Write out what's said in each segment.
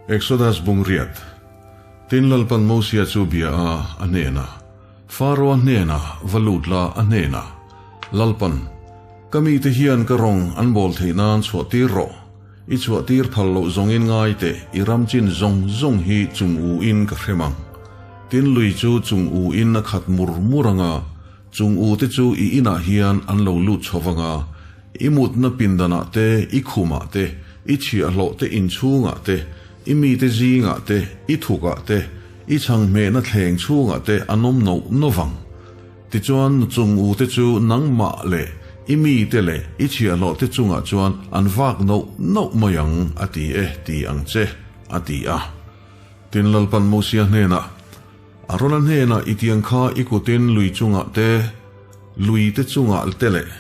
Exodus bung riat. Tin Lalpan Mosia chu bia a, a hnenah, Faroa hnenah va lut la a hnenah, Lalpan, ka mite hian ka rawng an bawl theih nan chhuah tir rawh, i chhuah tir phal loh zawngin ngai teh i ram chin zawng zawng hi chung u in ka hrem ang. Tin lui chu chung u in a khat mur mur ang a, chung u te chu i inah hian an lo lut chho vang a, I mutna pindanah te, i khumah te, i chhiahhlawh te inchhungah te, i mite zingah te, i thukah te, i chhanghmehna thleng chhungah te an awm noh noh vang. Tichuan, chung ute chu nangmah leh i mite leh i chhiahhlawh te chungah chuan an vak noh noh mai ang, a ti e, ti ang che, a ti a. Tin, Lalpan Mosia hnenah, Arona hnenah i tiang kha i kutin lui chungah te, lui te chungah te leh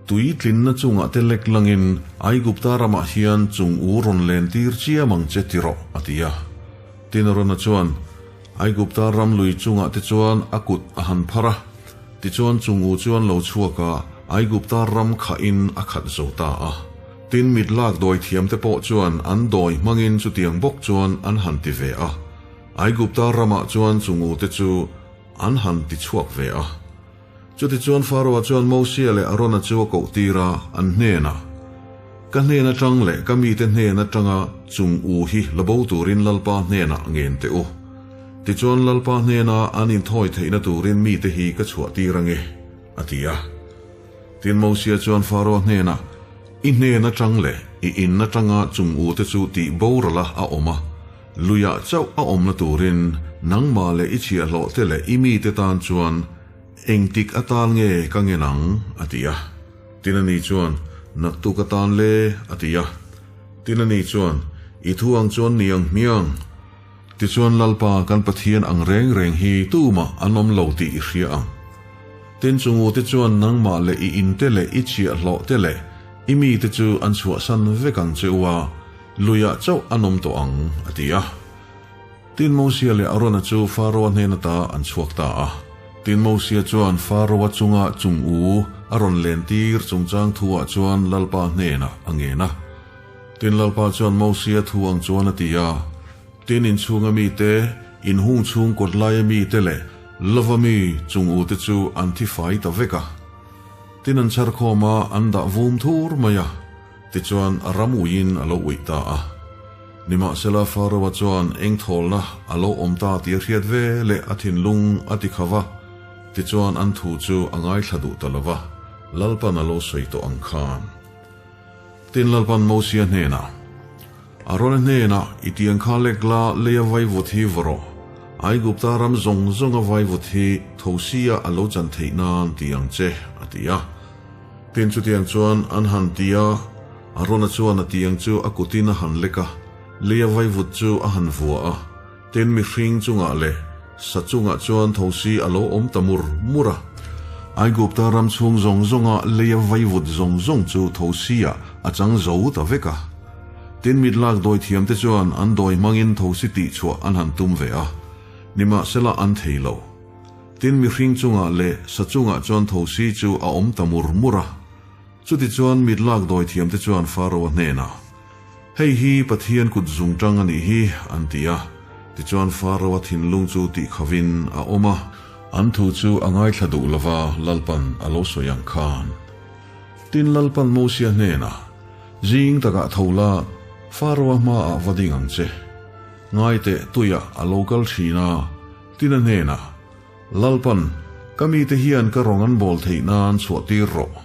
tui tlinna chungah te lek langin Aigupta ramah hian chung u rawn len tir chiam ang che ti rawh, a ti a. Tin Arona chuan Aigupta ram lui chungah te chuan a kut a han phar a, tichuan chung u chuan lo chhuak a, Aigupta ram khahin a khat zo ta a. Tin mit lak dawi thiam te pawh chuan an dawi hmangin chutiang bawk chuan an han ti ve a. Aigupta ramah chuan chungute chu an han ti chhuak ve a. Chutichuan Faroa chuan Mosia leh Arona chu a koh tir a, an hnenah, Ka hnen atang leh ka mite hnen atanga chung u hi la bo turin Lalpa hnenah ngen teh u. Tichuan Lalpa hnena an inthawi theihna turin mite hi ka chhuah tir ange, a ti a. Tin Mosia chuan Faroa hnenah, I hnen atang leh i in atanga chung ute chu tih boral a a awm a, Luiah chauh a awmna turin nangmah leh i chhiahhlawh te leh i mite tan chuan engtik atan nge ka ngen ang? a ti a. Tin ani chuan, Naktuk atan le, a ti a. Tin ani chuan, I thu ang chuan ni ang hmiang. Tichuan Lalpa kan Pathian ang reng reng hi tumah an awm lo tih i hria ang. Tin chungute chuan nangmah leh i inte leh i chhiahhlawh te leh i mite chu an chhuahsan vek ang che u a, Luiah chauh an awm tawh ang, a ti a. Tin Mosia leh Arona chu Faroa hnen ata an chhuak ta a. Tin Mosia chuan Faroa chunga chung u a rawn lentir chungchang thuah chuan Lalpa hnenah a ngen a. Tin Lalpa chuan Mosia thu ang chuan a ti a, Tin inchhunga mite, inhung chhung kawt laia mite leh lova mi chung ute chu an thi fai ta vek a. Tin an chhar khawm a, an dah vum thur mai a. Tichuan, a ram uiin a lo uih ta a. Nimahsela, Pharaoh-a chuan eng thawlna a lo awm ta tih a hriat ve leh a thinlung a ti kha va. Tichuan, an thu chu a ngaithla duh ta lo va, Lalpan a lo sawi tawh ang khan. Tin, Lalpan Mosia hnenah, Arona hnenah, I tiang kha lek la, leia vaivut hi va rawh. Aigupta ram zawng zawnga vaivut hi thosia a lo chan theih nan ti ang che, a ti a. Tin chutiang chuan an han ti a, Arona chuan a tiang chu a kutin a han lek a, leia vaivut chu a han vua a, tin mihring chungah leh sa chungah chuan thosi a lo awm ta mur mur a. Aigupta ram chhung zawng zawnga leia vaivut zawng zawng chu thosi-ah a chang zo ta vek a. Tin mit lak dawi thiamte chuan an dawi hmangin thosi tihchhuah an han tum ve a, nimahsela an thei lo. Tin mihring chungah leh sa chungah chuan thosi chu a awm ta mur mur a. Chutichuan mit lak dawi thiamte chuan Pharaoh-a hnenah, Hei hi Pathian kut zung tang a nih hi, an ti a. Tichuan Pharaoh-a thinlung chu tih khavin a awm a. An thu chu a ngaithla duh lova Lalpan a lo sawi ang khan. Tin Lalpan Mosia hnenah, Zing takah tho la, Pharaoh-a hmaah va ding ang che. Ngaiteh tuiah a lo kal thin a. Tina hnenah, Lalpan, ka mite hian ka rawng an bawl theih nan chhuah tir rawh.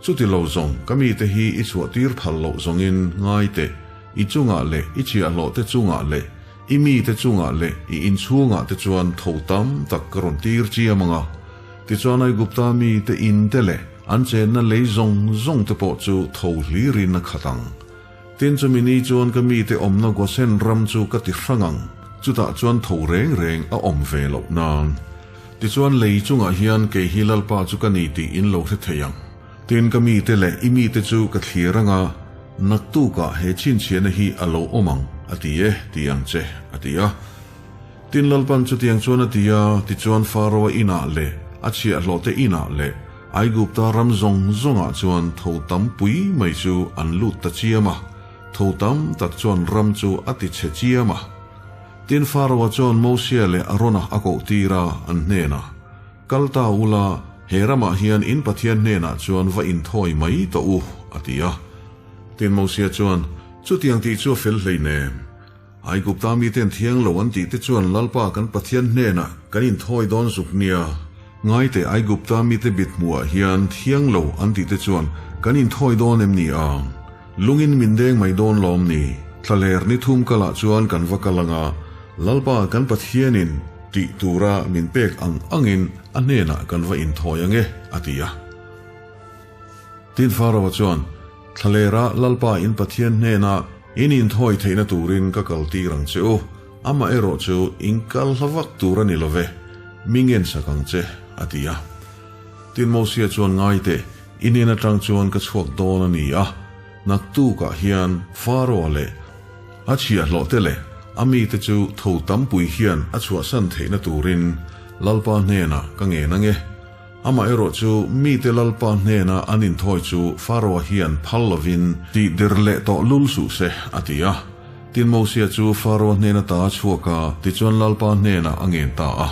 Chuti lo zawng, ka mite hi i chhuah tir phal loh zawngin ngai teh, i chungah leh i chhiahhlawh te chungah leh i mite chungah leh i inchhungah te chuan tho tam tak ka rawn tir chiam ang a. Tichuan Aigupta mite in te leh an chenna lei zawng zawng te pawh chu tho hlirin a khat ang. Tin chumi ni chuan ka mite awmna Gosen ram chu ka ti hrang ang, chutah chuan tho reng reng a awm ve loh nan. Tichuan lei chungah hian kei hi Lalpa chu ka ni tih in lo hre thei ang. Tin ka mite leh i mite chu ka thlir ang a, naktukah he chhinchhiahna hi a lo awm ang, a ti e, ti ang che, a ti a. Tin Lalpan chutiang chuan a ti a, tichuan Pharaoh-a inah leh a chhiahhlawhte inah leh Aigupta ram zawng zawngah chuan tho tam pui mai chu an lut ta chiam a. Tho tam tak chuan ram chu a ti chhe chiam a. Tin, Faraoa chuan Mosia leh Arona a koh tir a, an hnenah, Kal ta ula, he ramah hian in Pathian hnenah chuan va inthawi mai tawh u, a ti a. Tin, Mosia chuan, Chutiang tih chu a fel hleinem. Aigupta miten thiang lo an tih te chuan Lalpa kan Pathian hnenah kan inthawi dawn zuk nia. Ngaite Aigupta mite bit hmuhah hian thiang lo an tih te chuan kan inthawi dawn em ni ang? Lungin min deng mai dawn lawm ni? Thlaler ni thum kalah chuan kan va kal anga, Lalpa kan Pathianin tih tura min pek ang angin a hnenah kan va inthawi ange, a ti a. Tin Faraoa chuan, Thlalera Lalpa in Pathian hnena in inthawi theihna turin ka kal tir ang che u, amaherawh chu in kal hla vak tur a ni lo ve, mi ngensak ang che, a ti a. Tin Mosia chuan ngai teh, i hnen atang chuan ka chhuak dawn a ni a, naktukah hian Faraoa leh a chhiahhlawhte leh a mite chu tho tampui hian a chhuahsan theihna turin Lalpa hnenah ka ngen ange. Amaherawh chu mite Lalpa hnena an inthawi chu Faraoa hian phal lovin tih der leh tawh lul suh se, a ti a. Tin Mosia chu Faraoa hnena ta a chhuak a, tichuan Lalpa hnenah a ngen ta a.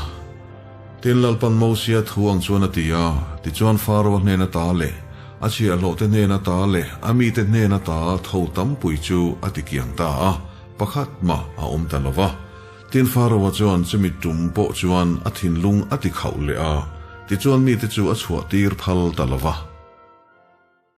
Tin Lalpan Mosia thu ang chuan a ti a, tichuan Faraoa hnena ta leh a chhiahhlawhte hnena ta leh a mite hnena ta tho tampui chu a ti kiang ta a, pakhat mah a awm ta lo va. Tin Faraoa chuan chumi tum pawh chuan a thinlung a ti khauh leh a, tichuan mite chu a chhuah tir phal ta lo va.